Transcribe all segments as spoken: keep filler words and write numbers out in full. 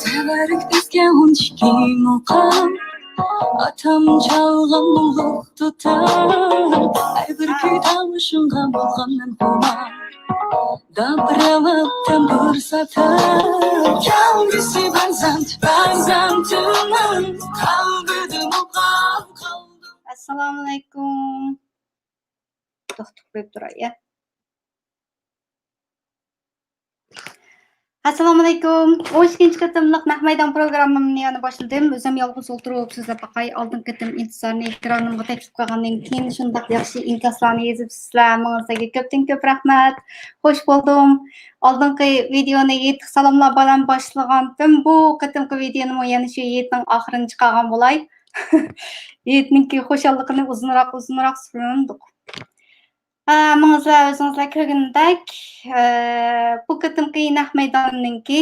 تەۋەررۈك بىزگە ئون ئىككى مۇقام، ئاتام چالغان مۇڭلۇق دۇتار، ھەر بىر كۈي تاۋۇشۇڭغا بولغان مەن خۇمار. داپ رەۋەپ تەمبۇر ساتار، كەلگۈسى بەرزەنت، بەرزەنتىمنىڭ قەلبىدە مۇقام قالدى. ئەسسالامۇئەلەيكۇم. توختىتىپ قويۇپ تۇراي، يا. ئەسسالامۇئەلەيكۇم. ئون ئىككىنچى قېتىملىق نەق مەيدان پروگراممامنى يەنە باشلىدىم. ئۆزۈم يالغۇز ئولتۇرۇپ سۆزلەپ باقاي. ئالدىنقى قېتىم ئىنتىزارنى ئېكرانىمغا تەكلىپ قىلغاندىن كېيىن شۇنداق ياخشى ئىنكاسلارنى يېزىپسىزلەر. ماڭا سىلەرگە كۆپتىن كۆپ رەھمەت. خوش بولدۇم. ئالدىنقى ۋىدېئونى يېتىك سالاملار بىلەن باشلىغانتىم. بۇ قېتىمقى ۋىدېئونىمۇ يەنە شۇ يېتىنىڭ ئاخىرىنى چىقارغان بولاي. يېتىنىڭكى خۇشاللىقىنى ئۇزۇنراق، ئۇزۇنراق سۈرۈندۇق. ئە، ماڭىزلار، ئۆزىڭىزلەر كۆرگىنىدەك، ئە، بۇ قېتىمقى نەق مەيدانىمنىڭكى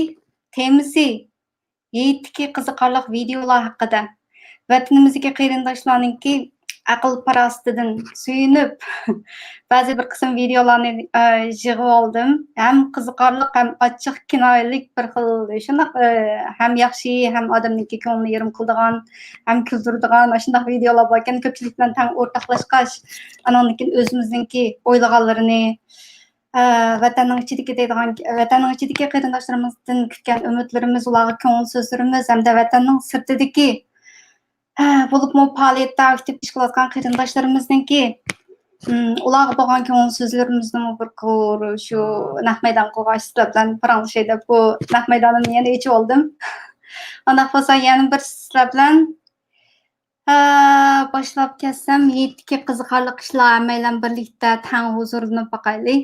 تېمىسى ھېيتتىكى قىزىقارلىق ۋىدېئولار ھەققىدە. ۋەتىنىمىزدىكى قېرىنداشلارنىڭكى ئەقىل-پاراسىتىدىن سۆيۈنۈپ، بەزى بىر قىسىم ۋىدېئولارنى، ئە، يىغىۋالدىم. ھەم قىزىقارلىق، ھەم ئاچچىق كىنايىلىك بىر خىل، شۇنداق، ئە، ھەم ياخشى، ھەم ئادەمنىڭكى كۆڭلىنى يېرىم قىلىدىغان، ھەم كۈلدۈرىدىغان، ئاشۇنداق ۋىدېئولار باركەن، كۆپچىلىك بىلەن تەڭ ئورتاقلاشقاچ، ئانىڭدىن كېيىن ئۆزىمىزنىڭكى ئويلىغانلىرىنى، ئە، ۋەتەننىڭ ئىچىدىكى دەيدىغان، ۋەتەننىڭ ئىچىدىكى قېرىنداشلىرىمىزدىن كۈتكەن ئۈمىدلىرىمىز، ئۇلارغا كۆڭۈل سۆزلىرىمىز ھەمدە ۋەتەننىڭ سىرتىدىكى، ھە، بولۇپمۇ پائالىيەتتە ئاكتىپ ئىش قىلىۋاتقان قېرىنداشلىرىمىزنىڭكى، ئىم، ئۇلارغا بولغان كۆڭۈل سۆزلىرىمىزنىمۇ بىر قۇر شۇ نەق مەيدان قىلغاچ سىلەر بىلەن پاراڭلىشاي دەپ بۇ نەق مەيدانىمنى يەنە ئېچىۋالدىم. ئانداق بولسا يەنە بىر سىلەر بىلەن ھە، باشلاپ كەتسەم، ھېيتتىكى قىزىقارلىق ئىشلار ھەممەيلەن بىرلىكتە تەڭ ھۇزۇرلىنىپ باقايلى.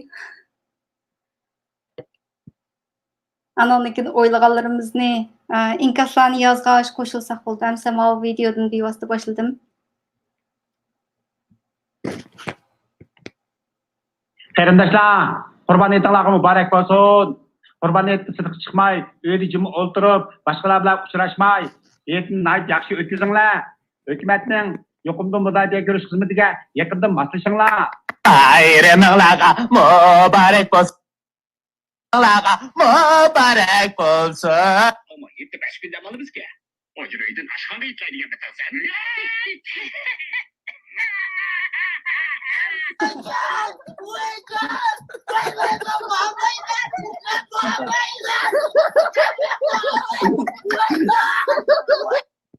ئانىڭدىن كېيىن ئويلىغانلىرىمىزنى، ئە، ئىنكاسلارنى يازغاچ قوشۇلساق بولدى. ئەمسە ماۋۇ ۋىدېودىن بىۋاسىتە باشلىدىم. قېرىنداشلار، قۇربان ھېيتىڭلارغا مۇبارەك بولسۇن. قۇربان ھېيتتا سىرتقا چىقماي، ئۆيدە جىم ئولتۇرۇپ، باشقىلار بىلەن ئۇچراشماي، ھېيتنى ناھايىتى ياخشى ئۆتكۈزۈڭلار. ھۆكۈمەتنىڭ يۇقۇمدىن مۇداپىئە كۆرۈش خىزمىتىگە يېقىندىن ماسلىشىڭلار. بايرىمىڭلارغا مۇبارەك بولسۇن. مۇبارەك بولسۇن. ئەمما ھېيتتا بەش كۈن دەم ئالىمىزكەن. ئاجرا ئۆيدىن ئاشخانىغا يېتىلەيدىگەن بىتەن سەن.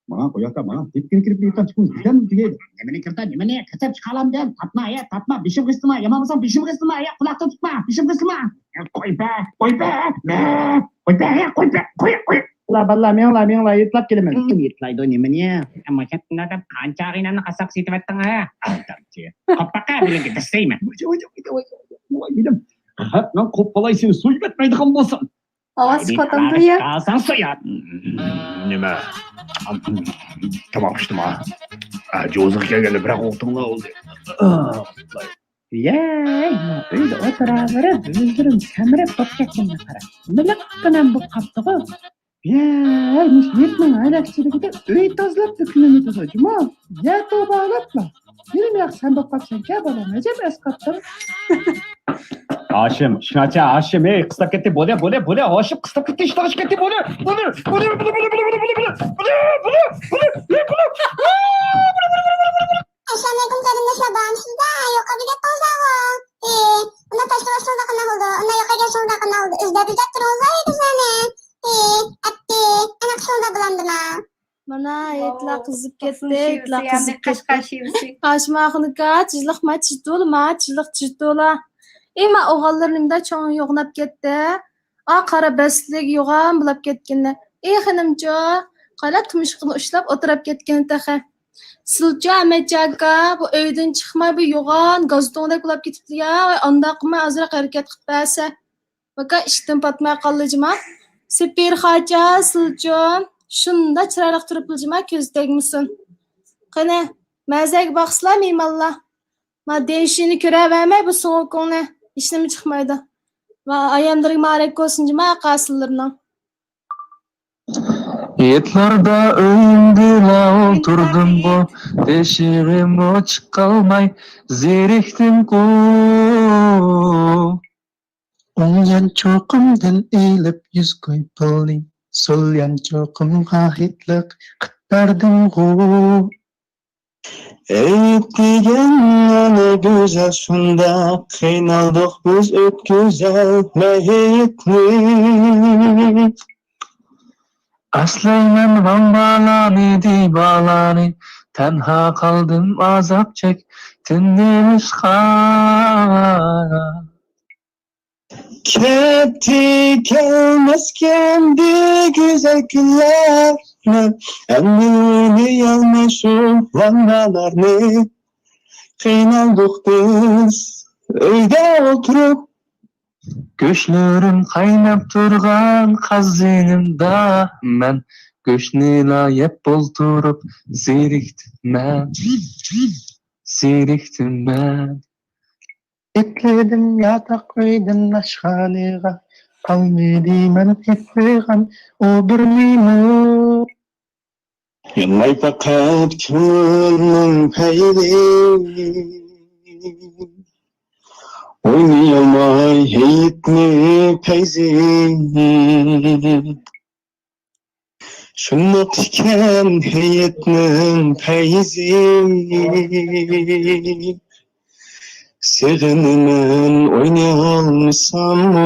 ماڭا قويۇڭ، ماڭا. دېپكىنى كىرىپ يېتىپ چىقىڭ دېگەن تۈگەيدۇ. نېمىنى كىرىتە، نېمىنى؟ كىرسەم چىقالامدىم؟ تارتما، ھە، تارتما. بېشىمغا سىلىما، يامان بولساڭ بېشىمغا سىلىما، ھە، قۇلاقتىن تۇتما، بېشىمغا سىلىما. قوي بە، قوي بە، مە. قوي بە، قوي بە، قوي، قوي. ئۇلار بالىلار، مېڭىڭلار، مېڭىڭلار، يېتىلاپ كېلىمەن. كىم يېتىلايدۇ، نېمىنى؟ ئەمما كەتتىڭلار دەپ قانچە ئاغىنەمنى قاسساپقا سېتىۋەتتىڭ، ھە؟ ئالدامچى. قاپاققا بىلىڭكى دەسسەيمەن. ۋاي، ۋاي، ۋاي، ۋاي، ۋاي، ۋاي، بىلىم. قەھەت مەن قوپالاي سېنى سويۇۋەتمەيدىغان بولسام. ئاۋاز چىقىۋاتامدۇ يا؟ قالساڭ سويار. نېمە؟ تاماق پىشتىما؟ جوزىغا كەلگەندە بىراق ۋاقتىڭلار بولدى. يەي، ئۆيدە ئولتۇراۋېرىپ، ئۆزلىرىم سەمرەپ بولۇپ كەتكىنىگە قارا. مىلىققىنەم بولۇپ قاپتىغۇ. يەي، مۇشۇ يىرتنىڭ ھەيرەكچىلىكىدە ئۆي تازىلاپ ئۆكۈنۈۋېتىدۇ جۇمۇ. يە توۋا ئەۋلادلار. ھېلىمۇ ياخشى سەن بولۇپ قاپسەنكەن بالام، ئەجەب ئەسقاتتىڭ. ھاشىم، ئىشىڭ ئاچا، ھاشىم، ھېي، قىستاپ كەتتى، بولدى، بولدى، بولدى، ھاشىم، قىستاپ كەتتى، ئىشتىن ئاشىپ كەتتى، بولدى، بولدى. ئەسسالامۇئەلەيكۇم قېرىنداشلار، بارمىسىزدا؟ يۇقىرىدا گەپ قىلساغۇ. ئى، ئۇنداق تاشقىرىلاشسىڭىزدا قانداق بولىدۇ؟ ئۇنداق يۇقىرىغا كەلسىڭىزدا قانداق بولىدۇ؟ ئىزدەپ ئىزدەپ تۇرۇڭىزلا ئۆزىڭىزلەرنى. ئى، ئەتتى، ئەنە قىشىڭىزدا بولامدىما؟ مانا ھېيتلا قىزىپ كەتتى، ھېيتلار قىزىپ كەتتى. قەشقەر شېۋىسى. ھاشىم ئاخۇنۇكا، چىجلىق ما چىجدۇلا، ما چىجلىق چىجدۇلا. ئى، ما ئوغۇللىرىم دا چوڭ يوغىناپ كەتتى. ئا، قارا بەستلىك يوغان بولاپ كەتكىنى. ئى، خېنىمچۇ، قايلا تۇمشۇقىنى ئۇشلاپ ئولتۇراپ كەتكىنى تېخى. سىلچۇ ئەمەتجان ئاكا، بۇ ئۆيدىن چىقماي، بۇ يوغان گازدوڭدەك بولاپ كېتىپتۇ يا. ۋاي، ئانداق قىلماي، ئازراق ھەرىكەت قىلىپ بەرسە. ئاكا، ئىشتىن پاتماي قالدى جۇما. سېپىر خاچا، سىلچۇ، شۇنداق چىرايلىق تۇرۇپلا جۇما، كۆز تەگمىسۇن. قېنى، مەزەگە باقسىلا مېھمانلار. ما دېيىشىنى كۆرەۋەرمەي بۇ سوغۇقۇڭنى. ھېچنېمە چىقمايدۇ. ۋا ئايەملىرىگە مۇبارەك بولسۇن جۇما، ئاقاسىلىرىنىڭ. ھېيتلاردا ئۆيۈمدىلا ئولتۇردۇمغۇ، تېشىغىمۇ چىقالماي زېرىكتىمغۇ. ئوڭ يانچۇقۇمدىن ئېلىپ يۈز كوي پۇلنى، سول يانچۇقۇمغا ھېيتلىق قىپ بەردىمغۇ. ھېيت دېگەن ئەنە گۈزەل شۇنداق، قىينالدۇق بىز ئۆتكۈزەلمەي ھېيتنى. ئەسلەيمەن ۋاڭبالانى، دىبالانى، تەنھا قالدىم ئازاب چەكتىم نېمىشقا؟ كەتتى كەلمەسكەندە گۈزەل كۈنلەر، مەن ئەمدى ئوينىيالماي شۇ ۋاڭبالارنى. قىينالدۇق بىز ئۆيدە ئولتۇرۇپ. گۆشلىرىم قايناپ تۇرغان قازىنىمدا مەن گۆشنىلا يەپ ئولتۇرۇپ زېرىكتىمەن، زېرىكتىمەن. ئېتلىدىم ياتاق ئۆيدىن ئاشخانىغا، قالمىدى مەن ئېتىغان ئۇ بىر نېمە. يىغلاي پەقەت كۆڭۈلنىڭ پەيلى، ئوينىيالماي ھېيتنى پەيزى. شۇنداق ئىكەن ھېيتنىڭ پەيزى، سېغىنىمەن ئوينىيالمىساممۇ.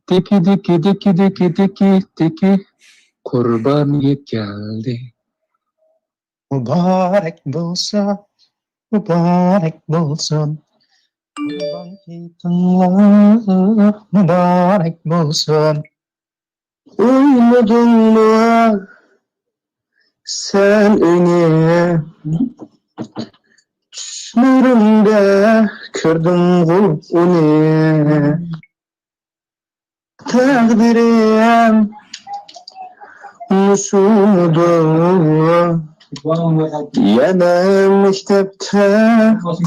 دىكى، دىكى، دىكى، دىكى، دىكى، دىكى، قۇربان ھېيت كەلدى. مۇبارەك بولسۇن، مۇبارەك بولسۇن. قۇربان ھېيتىڭلار مۇبارەك بولسۇن. ئوينىدىڭمۇ سەن ئۇنى؟ چۈشلىرىمدە كۆردۈڭغۇ ئۇنى. تەقدىرىم مۇشۇمىدۇ؟ يەنە مەكتەپتە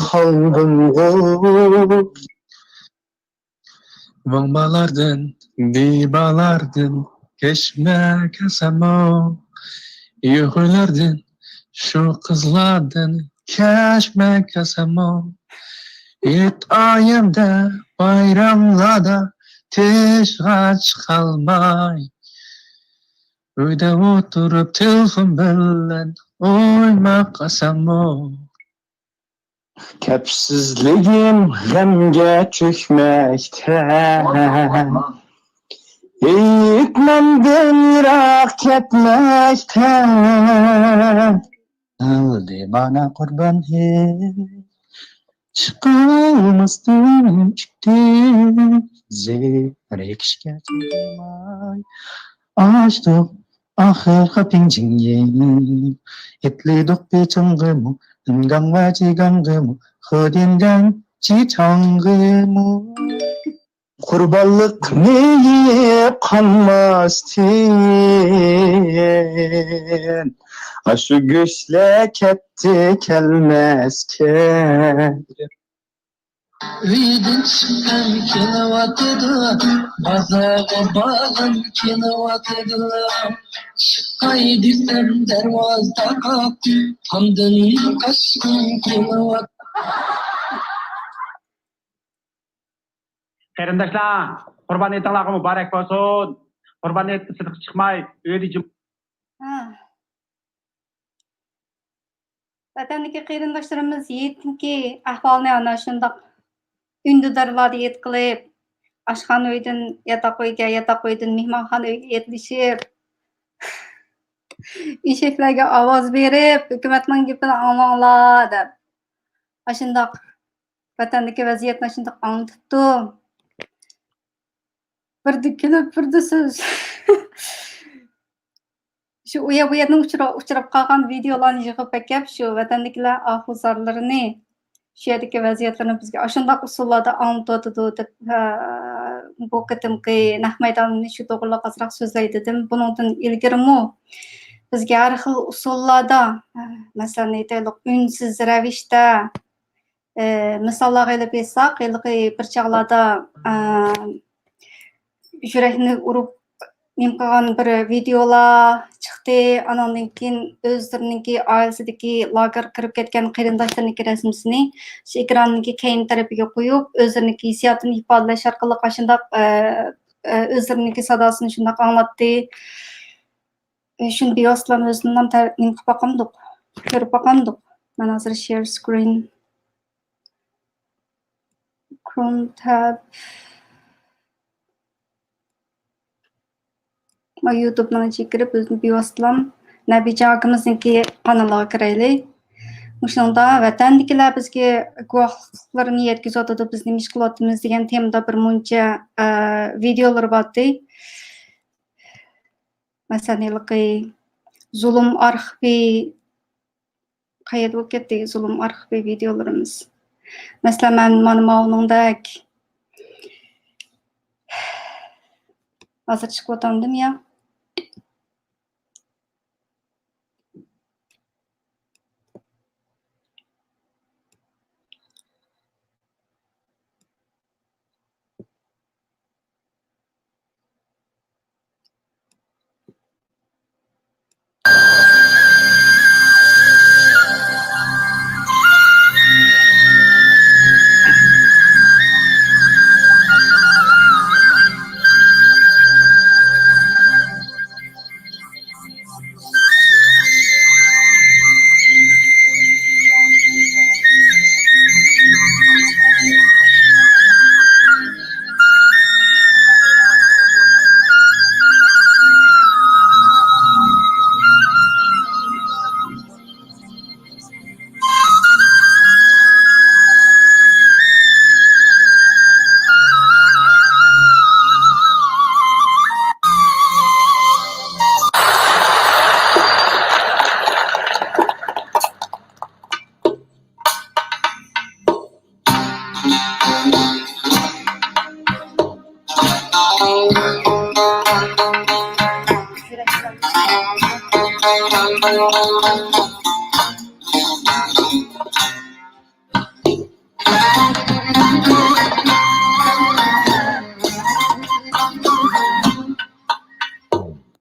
قالدىمغۇ؟ ۋاڭبالاردىن، دىبالاردىن كەچمەي كەلسەممۇ، يۇخۇيلاردىن، شۇ قىزلاردىن كەچمەي كەلسەممۇ، ھېيت ئايەمدە، بايراملاردا تېشىغا چىقالماي، ئۆيدە ئولتۇرۇپ تېلېفون بىلەن ئويناپ قالساممۇ. كەپسىزلىكىم غەمگە چۆكمەكتە، ھېيت مەندىن يىراق كەتمەكتە. ئالدى مانا قۇربان ھېيت، چىقالماستىن كۈتتۈم، زېرىكىشكە چىدىماي. ئاشتۇق ئاخىرقى پىڭجىڭنى، ئېتىلدۇق بىچاڭغىمۇ، ئىنگاڭ ۋە جىگاڭغىمۇ، خېدىنگاڭ جىچاڭغىمۇ. قۇربانلىقنى يېيىپ قانماستىن، ئاشۇ گۆشلەر كەتتى كەلمەسكە. ئۆيدىن چىققۇم كېلىۋاتىدۇ، بازارغا بارغۇم كېلىۋاتىدۇ. چىقاي دېسەم دەرۋازا تاقاپ، تامدىن قاچقۇم كېلىۋاتىدۇ. قېرىنداشلار، قۇربان ھېيتىڭلارغا مۇبارەك بولسۇن. قۇربان ھېيتتا سىرتقا چىقماي، ئۆيدە جىم- ھە. ۋەتەندىكى قېرىنداشلىرىمىز ھېيتنىڭكى ئەھۋالىنى ئانا شۇنداق ئۈندىدارلاردا ھېيت قىلىپ، ئاشخانا ئۆيدىن ياتاق ئۆيگە، ياتاق ئۆيدىن مېھمانخانا ئۆيگە ئېتىلىشىپ، ئېشەكلەرگە ئاۋاز بېرىپ، ھۆكۈمەتنىڭ گېپىنى ئاڭلاڭلار دەپ. ئاشۇنداق ۋەتەندىكى ۋەزىيەتنى ئاشۇنداق ئاڭلىتىپتۇ. بىردە كۈلۈپ، بىردە سۆز. شۇ ئۇ يەر بۇ يەردىن ئۇچرا-، ئۇچراپ قالغان ۋىدېئولارنى يىغىپ ئەكەپ، شۇ ۋەتەندىكىلەر ئاھۇزارلىرىنى، شۇ يەردىكى ۋەزىيەتلىرىنى بىزگە ئاشۇنداق ئۇسۇللاردا ئاڭلىتىۋاتىدۇ دەپ، ئە، بۇ قېتىمقى نەق مەيداننى شۇ توغرىلىق ئازراق سۆزلەي دېدىم. بۇنىڭدىن ئىلگىرىمۇ بىزگە ھەر خىل ئۇسۇللاردا، ئە، مەسىلەن، ئېيتايلۇق، ئۈنسىز رەۋىشتە، ئى، مىساللارغا ئېلىپ ئېيتساق، ھېلىقى بىر چاغلاردا، ئى، يۈرەكنى ئۇرۇپ نېمە قىلغان بىر ۋىدېئولار چىقتى. ئاناندىن كېيىن ئۆزلىرىنىڭكى ئائىلىسىدىكى لاگېرغا كىرىپ كەتكەن قېرىنداشلىرىنىڭكى رەسىمىسىنى شۇ ئېكراننىڭكى كەينى تەرىپىگە قويۇپ، ئۆزلىرىنىڭكى ھېسسىياتىنى ئىپادىلەش ئارقىلىق ئاشۇنداق، ئى، ئى، ئۆزلىرىنىڭكى ساداسىنى شۇنداق ئاڭلاتتى. ئى، شۇنى بىۋاسىتىلا ئۆزىنىڭ تە-، نېمە قىلىپ باقامدۇق؟ كۆرۈپ باقامدۇق؟ مەن ھازىر شېير سكرىن. كروم تەب. ما يۇتۇبنىڭ ئىچىگە كىرىپ، ئۆزىنى بىۋاسىتىلام نەبىجان ئاكىمىزنىڭكى قانىلىغا كىرەيلى. مۇشۇنىڭدا ۋەتەندىكىلەر بىزگە گۇۋاھلىقلىرىنى يەتكۈزۈۋاتىدۇ، بىز نېمە ئىش قىلىۋاتىمىز دېگەن تېمىدا بىر مۇنچە، ئە، ۋىدېئولىرى بارتى. مەسىلەن، ھېلىقى زۇلۇم ئارخىپى، قەيەردە بولۇپ كەتتى زۇلۇم ئارخىپى ۋىدېئولىرىمىز؟ مەسىلەن، مەن مانا ماۋۇنىڭدەك ھازىر چىقىۋاتامدىم يا؟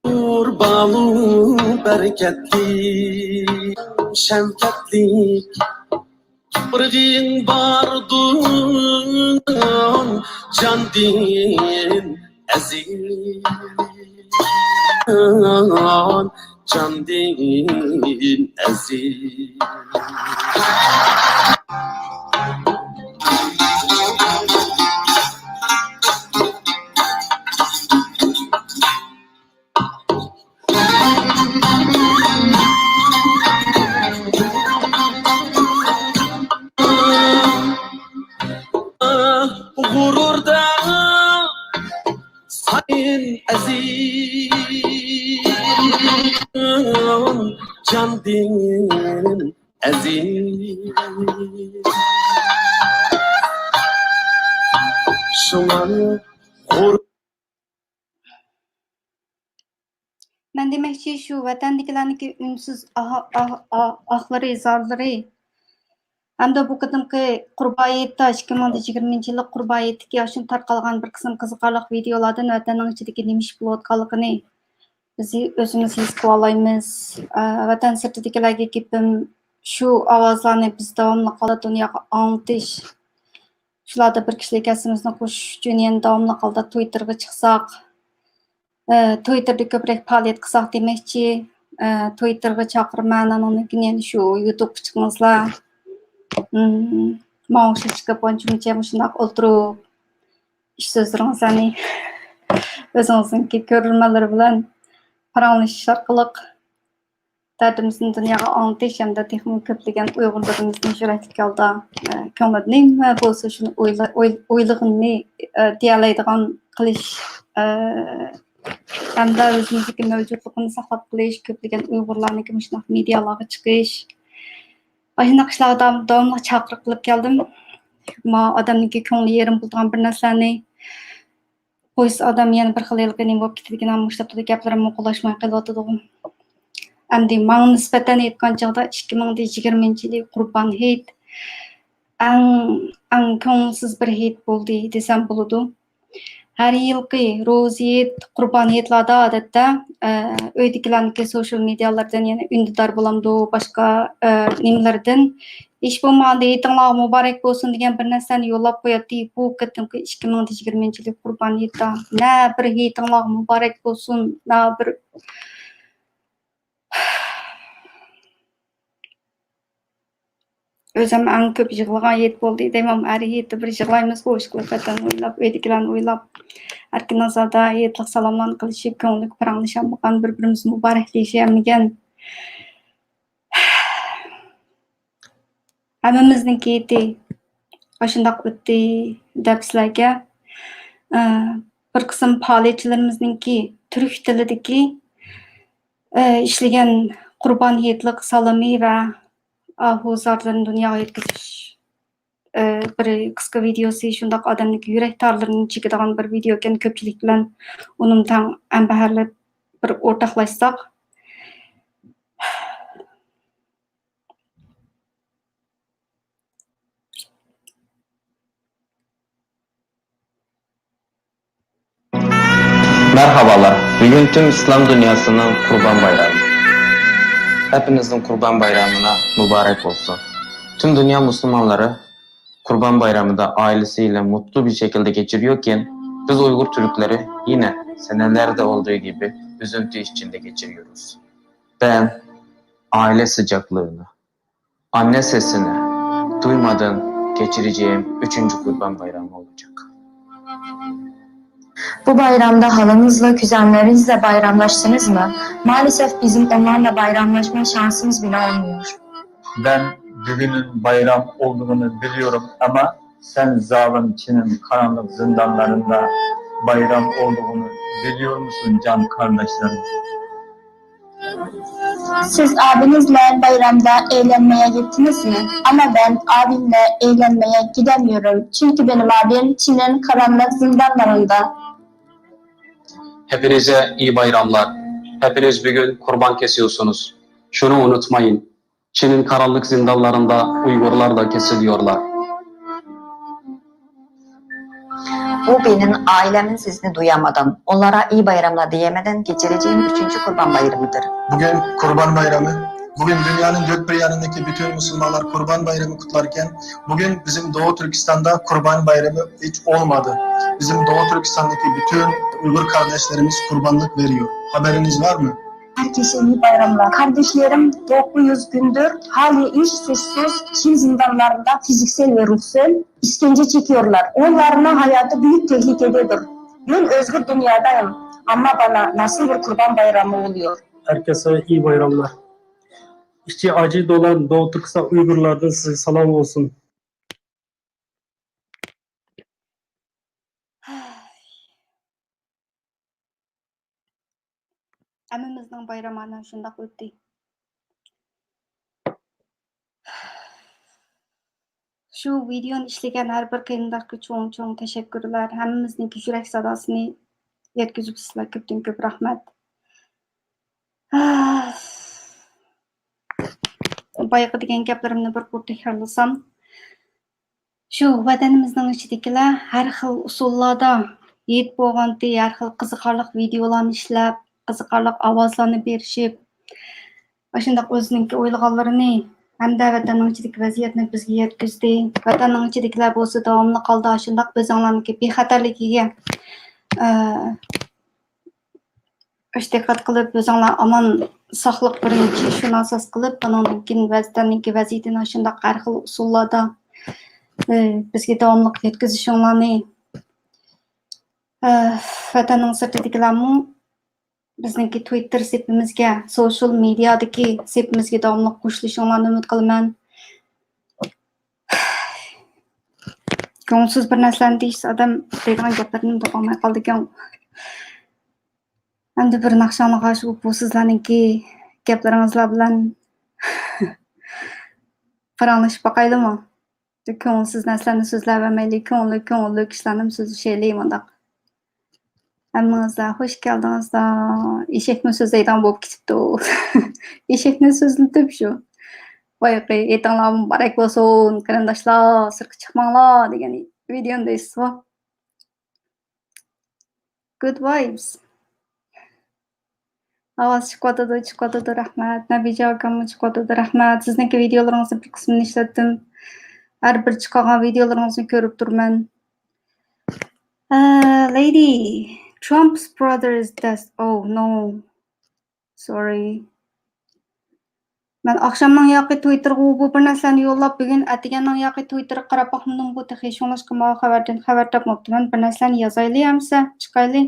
نۇر بالۇ بەرىكەتلىك، شەۋكەتلىك، تۇپرىقىڭ باردۇر جاندىن ئەزىز، جاندىن ئەزىز. غۇرۇردا سايىن ئەزىز، جاندىن ئەزىز. شۇڭا غۇر- مەن دېمەكچى، شۇ ۋەتەندىكىلەرنىڭكى ئۈنسىز ئاھ-، ئاھ-، ئاھ-، ئاھلىرى، زارلىرى ھەمدە بۇ قېتىمقى قۇربان ھېيتتا، ئىككى مىڭ يىگىرمىنچى يىللىق قۇربان ھېيتتىكى ئاشۇنداق تارقالغان بىر قىسىم قىزىقارلىق ۋىدېئولاردىن ۋەتەننىڭ ئىچىدىكى نېمە ئىش بولۇۋاتقانلىقىنى بىز ئۆزىمىز ھېس قىلالايمىز. ئە، ۋەتەن سىرتىدىكىلەرگە گېپىم شۇ، ئاۋازلارنى بىز داۋاملىق ھالدا دۇنياغا ئاڭلىتىش. شۇلاردا بىر كىشىلىك ھەسسىمىزنى قوشۇش ئۈچۈن يەنە داۋاملىق ھالدا تويتېرغا چىقساق، ئە، تويتېردا كۆپرەك پائالىيەت قىلساق دېمەكچى. ئە، تويتېرغا چاقىرىمەن، ئانىڭدىن كېيىن يەنە شۇ يۇتۇبقا چىقىڭلار. مم، ماڭا ئوخشاش چىقىپ ئانچە-مۇنچە مۇشۇنداق ئولتۇرۇپ، ئىش سۆزلىرىڭىزلەرنى ئۆزىڭىزنىڭكى كۆرۈرمەنلىرى بىلەن پاراڭلىشىش ئارقىلىق دەردىمىزنى دۇنياغا ئاڭلىتىش ھەمدە تېخىمۇ كۆپلىگەن ئۇيغۇرلىرىمىزنى يۈرەكلىك ھالدا، ئە، كۆڭلىدە نېمە بولسا شۇنى ئويلا-، ئوي-، ئويلىغىنىنى، ئە، دېيەلەيدىغان قىلىش، ئە، ھەمدە ئۆزىمىزدىكى مەۋجۇتلۇقىنى ساقلاپ قېلىش، كۆپلىگەن ئۇيغۇرلارنىڭكى مۇشۇنداق مېدىيالارغا چىقىش، ئاشۇنداق ئىشلارغا داۋام-، داۋاملىق چاقىرىق قىلىپ كەلدىم. ما ئادەمنىڭكى كۆڭلى يېرىم بولىدىغان بىر نەرسىلەرنى قويسا ئادەم يەنە بىر خىل ھېلىقى نېمە بولۇپ كېتىدىكىن، مۇشۇ تاپتا گەپلىرىم قولاشماي قېلىۋاتىدىغۇ. ئەمدى ماڭا نىسبەتەن ئېيتقان چاغدا ئىككى مىڭ يىگىرمىنچى يىلى قۇربان ھېيت ئەڭ، ئەڭ كۆڭۈلسىز بىر ھېيت بولدى دېسەم بولىدۇ. ھەر يىلقى روزا ھېيت، قۇربان ھېيتلاردا ئادەتتە، ئە، ئۆيدىكىلەرنىڭكى سوشال مېدىيالاردىن يەنە ئۈندىدار بولامدۇ، باشقا، ئە، نېمىلەردىن ھېچ بولمىغاندا ھېيتىڭلارغا مۇبارەك بولسۇن دېگەن بىر نەرسىنى يوللاپ قوياتتى. بۇ قېتىمقى ئىككى مىڭ يىگىرمىنچى يىلى قۇربان ھېيتتا نە بىر ھېيتىڭلارغا مۇبارەك بولسۇن، نە بىر، ئۆزۈم ئەڭ كۆپ يىغلىغان ھېيت بولدى دەيمەن. ھەر ھېيتتا بىر يىغلايمىزغۇ، ئىشقىلىپ ۋەتەننى ئويلاپ، ئۆيدىكىلەرنى ئويلاپ. ئەركىن ئازادە ھېيتلىق سالاملارنى قىلىشىپ، كۆڭلىلىك پاراڭلىشالمىغان، بىر-بىرىمىزنى مۇبارەكلىشەلمىگەن. ھەممىمىزنىڭكى ھېيتى ئاشۇنداق ئۆتتى دەپ سىلەرگە، ئە، بىر قىسىم پائالىيەتچىلىرىمىزنىڭكى تۈرك تىلىدىكى، ئە، ئىشلىگەن قۇربان ھېيتلىق سالىمى ۋە ئاھۇ زارلىرىنى دۇنياغا يەتكۈزۈش، ئە، بىر قىسقا ۋىدېيوسى شۇنداق ئادەمنىڭكى يۈرەك تارلىرىنى چېكىدىغان بىر ۋىدېيو ئىكەن. كۆپچىلىك بىلەن ئۇنىمۇ تەڭ ھەمبەھىرلەپ بىر ئورتاقلاشساق. Merhabalar. Bugün tüm İslam dünyasının Kurban Bayramı. Hepinizin Kurban Bayramına mübarek olsun. Tüm dünya Müslümanları Kurban Bayramı da ailesiyle mutlu bir şekilde geçiriyorken, biz Uygur Türkleri yine senelerde olduğu gibi üzüntü içinde geçiriyoruz. Ben aile sıcaklığını, anne sesini duymadan geçireceğim üçüncü Kurban Bayramı olacak. Bu bayramda halanızla, kuzenlerinizle bayramlaştınız mı? Maalesef bizim onlarla bayramlaşma şansımız bile olmuyor. Ben bugünün bayram olduğunu biliyorum ama sen zalim Çin'in karanlık zindanlarında bayram olduğunu biliyor musun can kardeşlerim? Siz abinizle bayramda eğlenmeye gittiniz mi? Ama ben abimle eğlenmeye gidemiyorum. Çünkü benim abim Çin'in karanlık zindanlarında. Hepinize iyi bayramlar. Hepiniz bugün kurban kesiyorsunuz. Şunu unutmayın. Çin'in karanlık zindanlarında Uygurlar da kesiliyorlar. Bu benim ailemin sesini duyamadan, onlara iyi bayramlar diyemeden geçireceğim üçüncü Kurban Bayramıdır. Bugün Kurban Bayramı. Bugün dünyanın dört bir yanındaki bütün Müslümanlar Kurban Bayramı kutlarken, bugün bizim Doğu Türkistan'da Kurban Bayramı hiç olmadı. Bizim Doğu Türkistan'daki bütün Uygur kardeşlerimiz kurbanlık veriyor. Haberiniz var mı? Herkese iyi bayramlar. Kardeşlerim dokuz yüz gündür hali iş suçsuz Çin zindanlarında fiziksel ve ruhsal işkence çekiyorlar. Onların hayatı büyük tehlikededir. Ben özgür dünyadayım ama bana nasıl bir kurban bayramı oluyor? Herkese iyi bayramlar. İçi acı dolan Doğu Türkistan Uygurlardan size selam olsun. ھەممىمىزنىڭ بايرىمى ئەنە شۇنداق ئۆتتى. شۇ ۋىدېئونى ئىشلىگەن ھەر بىر قېرىنداشقا چوڭ-چوڭ تەشەككۈرلەر. ھەممىمىزنىڭكى يۈرەك ساداسىنى يەتكۈزۈپسىزلەر. كۆپتىن كۆپ رەھمەت. بايىقى دېگەن گەپلىرىمنى بىر قۇر تەكرارلىسام، شۇ ۋەتىنىمىزنىڭ ئىچىدىكىلەر ھەر خىل ئۇسۇللاردا ھېيت بولغانتى، ھەر خىل قىزىقارلىق ۋىدېئولارنى ئىشلەپ، قىزىقارلىق ئاۋازلارنى بېرىشىپ، ئاشۇنداق ئۆزىنىڭكى ئويلىغانلىرىنى ھەمدە ۋەتەننىڭ ئىچىدىكى ۋەزىيەتنى بىزگە يەتكۈزدى. ۋەتەننىڭ ئىچىدىكىلەر بولسا داۋاملىق ھالدا ئاشۇنداق ئۆزۈڭلارنىڭكى بىخەتەرلىكىگە، ئە، ئىش دىققەت قىلىپ، ئۆزۈڭلار ئامان ساقلىق بىرىنچى، شۇنى ئاساس قىلىپ، ئانىڭدىن كېيىن ۋەتەننىڭكى ۋەزىيىتىنى شۇنداق ھەر خىل ئۇسۇللاردا، ئى، بىزگە داۋاملىق يەتكۈزۈشۈڭلارنى، ئى، ۋەتەننىڭ سىرتىدىكىلەرمۇ بىزنىڭكى تۋىتتېر سېپىمىزگە، سوشىيال مېدىيادىكى سېپىمىزگە داۋاملىق قوشۇلۇشۇڭلارنى ئۈمىد قىلىمەن. كۆڭۈلسىز بىر نەرسىلەرنى دېيىشسە، ئادەم دەيدىغان گەپلىرىنى دەپ بولماي قالىدىكەن. ئەمدى بىر ناخشا ئاڭلىغاچ، بۇ سىزلەرنىڭكى گەپلىرىڭىزلار بىلەن پاراڭلىشىپ باقايلىمۇ؟ كۆڭۈلسىز نەرسىلەرنى سۆزلەۋەرمەيلى، كۆڭۈللۈك، كۆڭۈللۈك ئىشلارنىمۇ سۆزلىشەيلى مۇنداق. ھەممىڭىزلەر خوش كەلدىڭىزلار. ئېشەكمۇ سۆزلەيدىغان بولۇپ كېتىپتۇ. ئېشەكنى سۆزلىتىپ شۇ. بايىقى «ئېتىڭلار مۇبارەك بولسۇن، قېرىنداشلار، سىرتقا چىقماڭلار» دېگەن ۋىدېونى دەيسىزغۇ. Good vibes. ئاۋاز چىقىۋاتىدۇ، چىقىۋاتىدۇ، رەھمەت. نەبىجان ئاكاممۇ چىقىۋاتىدۇ، رەھمەت. سىزنىڭكى ۋىدېئولىرىڭىزنىڭ بىر قىسمىنى ئىشلەتتىم. ھەر بىر چىقارغان ۋىدېئولىرىڭىزنى كۆرۈپ تۇرىمەن. ئە، lady, Trump's brother is dead. Oh no. Sorry. مەن ئاخشامنىڭ ياقى تۋىتتېرغا بۇ بىر نەرسىلەرنى يوللاپ، بۈگۈن ئەتىگەننىڭ ياقى تۋىتتېرغا قاراپ باقمىدىمغۇ تېخى. شۇڭلاشقا ماۋۇ خەۋەردىن خەۋەر تاپماپتىمەن. بىر نەرسىلەرنى يازايلى ئەمىسە، چىقايلى.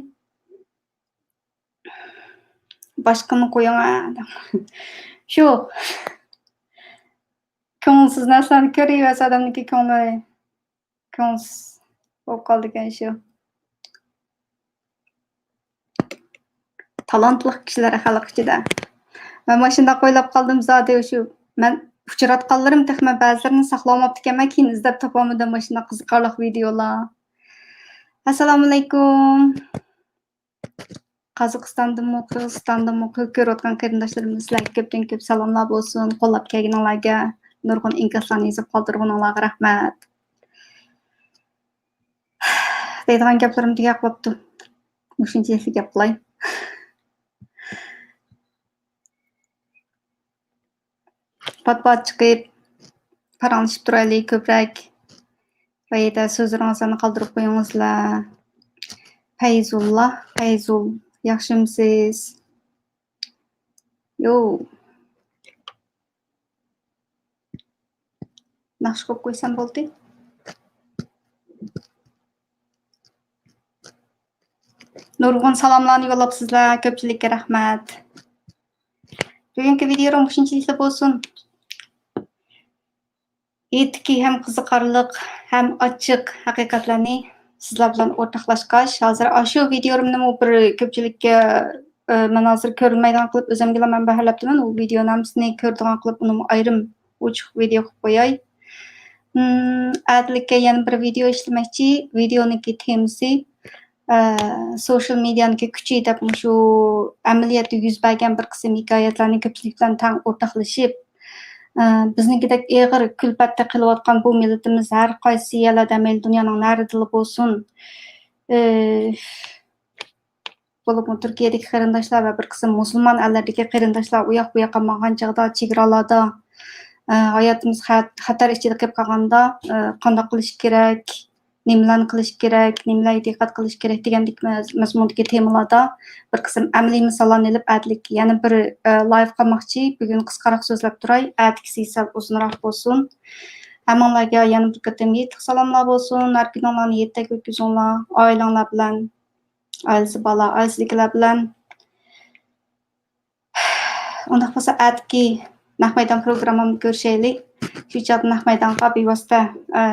باشقىنى قويۇڭ، ھە. شۇ. كۆڭۈلسىز نەرسىلەرنى كۆرۈۋەرسە ئادەمنىڭكى كۆڭلى كۆڭۈلسىز بولۇپ قالىدىكەن شۇ. تالانتلىق كىشىلەر خەلق ئىچىدە. مەن ماشۇنداق ئويلاپ قالدىم زادى شۇ. مەن ئۇچراتقانلىرىم تېخى مەن بەزىلىرىنى ساقلىۋالماپتىكەنمەن، كېيىن ئىزدەپ تاپالمىدىم ماشۇنداق قىزىقارلىق ۋىدېئولار. ئەسسالامۇئەلەيكۇم. قازاقىستاندىنمۇ، قىرغىزىستاندىنمۇ كۆ-، كۆرۈۋاتقان قېرىنداشلىرىمىز، سىلەرگە كۆپتىن كۆپ سالاملار بولسۇن. قوللاپ كەلگىنىڭلارگە، نۇرغۇن ئىنكاسلارنى يېزىپ قالدۇرغىنىڭلارغا رەھمەت. دەيدىغان گەپلىرىم تۈگەپ قاپتۇ. مۇشۇنچىلىكلا گەپ قىلاي. پات-پات چىقىپ، پاراڭلىشىپ تۇرايلى كۆپرەك. ۋە يەنە سۆزلىرىڭىزلارنى قالدۇرۇپ قويۇڭلار. پەيزۇللا، پەيزۇل، ياخشىمۇسىز؟ يو. ناخشا قويۇپ قويسام بولدى. نۇرغۇن سالاملارنى يوللاپسىزلەر، كۆپچىلىككە رەھمەت. بۈگۈنكى ۋىدېئو مۇشۇنچىلىكلا بولسۇن. ئېتىكى ھەم قىزىقارلىق، ھەم ئاچچىق ھەقىقەتلەرنى سىزلەر بىلەن ئورتاقلاشقاچ، ھازىر ئاشۇ ۋىدېئولىرىمنىمۇ بىر كۆپچىلىككە، ئە، مەن ھازىر كۆرۈنمەيدىغان قىلىپ ئۆزۈمگىلا مەنبە ھەرلەپتىمەن. ئۇ ۋىدېئونىڭ ھەممىسىنى كۆرىدىغان قىلىپ، ئۇنىمۇ ئايرىم ئوچۇق ۋىدېئو قىلىپ قوياي. ئىم، ئەتىلىككە يەنە بىر ۋىدېئو ئىشلىمەكچى. ۋىدېئونىڭكى تېمىسى، ئە، سوشىيال مېدىيانىڭكى كۈچى دەپ مۇشۇ ئەمەلىيەتتە يۈز بەرگەن بىر قىسىم ھېكايەتلەرنى كۆپچىلىك بىلەن تەڭ ئورتاقلىشىپ، ئە، بىزنىڭكىدەك ئېغىر كۈلپەتتە قېلىۋاتقان بۇ مىللىتىمىز ھەر قايسى يەرلەردە، مەيلى دۇنيانىڭ نەرىدىلا بولسۇن، ئە، بولۇپمۇ تۈركىيەدىكى قېرىنداشلار ۋە بىر قىسىم مۇسۇلمان ئەللەردىكى قېرىنداشلار ئۇياق-بۇياققا ماڭغان چاغدا چېگرالاردا، ئە، ھاياتىمىز خەت-، خەتەر ئىچىدە قېلىپ قالغاندا، ئە، قانداق قىلىش كېرەك، نېمىلەرنى قىلىش كېرەك، نېمىلەرگە دىققەت قىلىش كېرەك دېگەندىكى مەز-، مەزمۇندىكى تېمىلاردا بىر قىسىم ئەمەلىي مىساللارنى ئېلىپ، ئەتىلىك يەنە بىر، ئە، لايف قىلماقچى. بۈگۈن قىسقىراق سۆزلەپ تۇراي، ئەتىكىسى سەل ئۇزۇنراق بولسۇن. ھەممىڭلارگە يەنە بىر قېتىم ھېيتلىق سالاملار بولسۇن. ھەر كۈنۈڭلارنى ھېيتتەك ئۆتكۈزۈڭلار، ئائىلەڭلار بىلەن. ئائىلىسى بارلار، ئائىلىسىدىكىلەر بىلەن. ئۇنداق بولسا، ئەتىكى نەق مەيدان پروگراممامدا كۆرۈشەيلى. شۇ چاغدا نەق مەيدانغا بىۋاسىتە، ئە،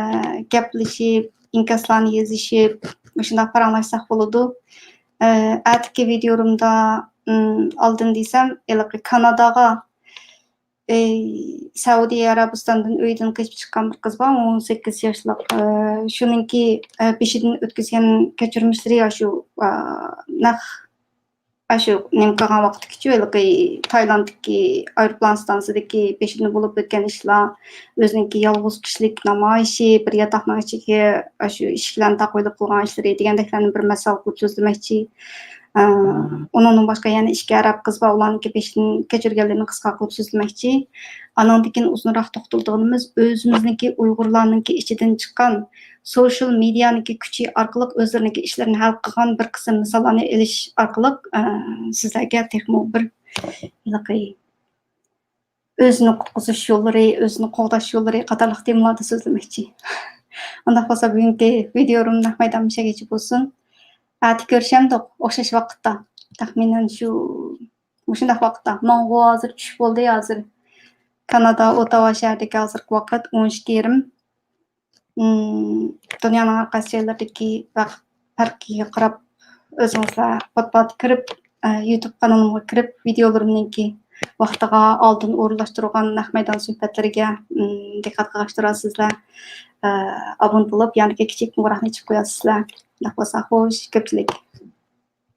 گەپلىشىپ، ئىنكاسلارنى يېزىشىپ، مۇشۇنداق پاراڭلاشساق بولىدۇ. ئە، ئەتىكى ۋىدېئورۇمدا، ئىم، ئالدىن دېسەم، ھېلىقى كاناداغا ئى، سەئۇدى ئەرەبىستاندىن ئۆيىدىن قېچىپ چىققان بىر قىز بار، ئون سەككىز ياشلىق. ئى، شۇنىڭكى، ئى، بېشىدىن ئۆتكۈزگەن كەچۈرمىشلىرى ئاشۇ، ئا، نەق، ئاشۇ نېمە قىلغان ۋاقىتتىكىچۇ، ھېلىقى تايلاندتىكى ئايروپىلان ئىستانسىسىدىكى بېشىدىن بولۇپ ئۆتكەن ئىشلار، ئۆزىنىڭكى يالغۇز كىشىلىك نامايىشى، بىر ياتاقنىڭ ئىچىگە ئاشۇ ئىشىكلەرنى تاقىۋېلىپ قىلغان ئىشلىرى دېگەندەكلەرنى بىر مەسەل قىلىپ سۆزلىمەكچى. ئە، ئۇنىڭدىن باشقا يەنە ئىككى ئەرەب قىز بار، ئۇلارنىڭكى بېشىدىن كەچۈرگەنلىرىنى قىسقا قىلىپ سۆزلىمەكچى. ئانىڭدىن كېيىن ئۇزۇنراق توختىلىدىغىنىمىز، ئۆزىمىزنىڭكى ئۇيغۇرلارنىڭكى ئىچىدىن چىققان سوشىيال مېدىيانىڭكى كۈچى ئارقىلىق ئۆزلىرىنىڭكى ئىشلىرىنى ھەل قىلغان بىر قىسىم مىساللارنى ئېلىش ئارقىلىق، ئە، سىزلەرگە تېخىمۇ بىر ھېلىقى ئۆزىنى قۇتقۇزۇش يوللىرى، ئۆزىنى قوغداش يوللىرى قاتارلىق تېمىلاردا سۆزلىمەكچى. ئۇنداق بولسا، بۈگۈنكى ۋىدېئورۇم نەق مەيدان مۇشۇ يەرگىچە بولسۇن. ئەتە كۆرۈشەمدۇق، ئوخشاش ۋاقىتتا. تەخمىنەن شۇ، مۇشۇنداق ۋاقىتتا. ماڭغۇ ھازىر چۈش بولدى، ھازىر كانادا ئوتاۋا شەھىرىدىكى ھازىرقى ۋاقىت ئون ئىككى يېرىم. دۇنيانىڭ ھەر قايسى جايلىرىدىكى ۋاقىت پەرقىگە قاراپ، ئۆزىڭىزلەر پات-پات كىرىپ، يۇتۇب قانىلىمغا كىرىپ، ۋىدېئولىرىمنىڭكى ۋاقتىغا ئالدىن ئورۇنلاشتۇرغان نەق مەيدان سۆھبەتلىرىگە دىققەت قىلغاچ تۇرارسىزلەر. ئابۇنە بولۇپ، ياندىكى كىچىك قوڭغۇراقنى ئېچىپ قويارسىزلەر. شۇنداق بولسا، خوش، كۆپچىلىك.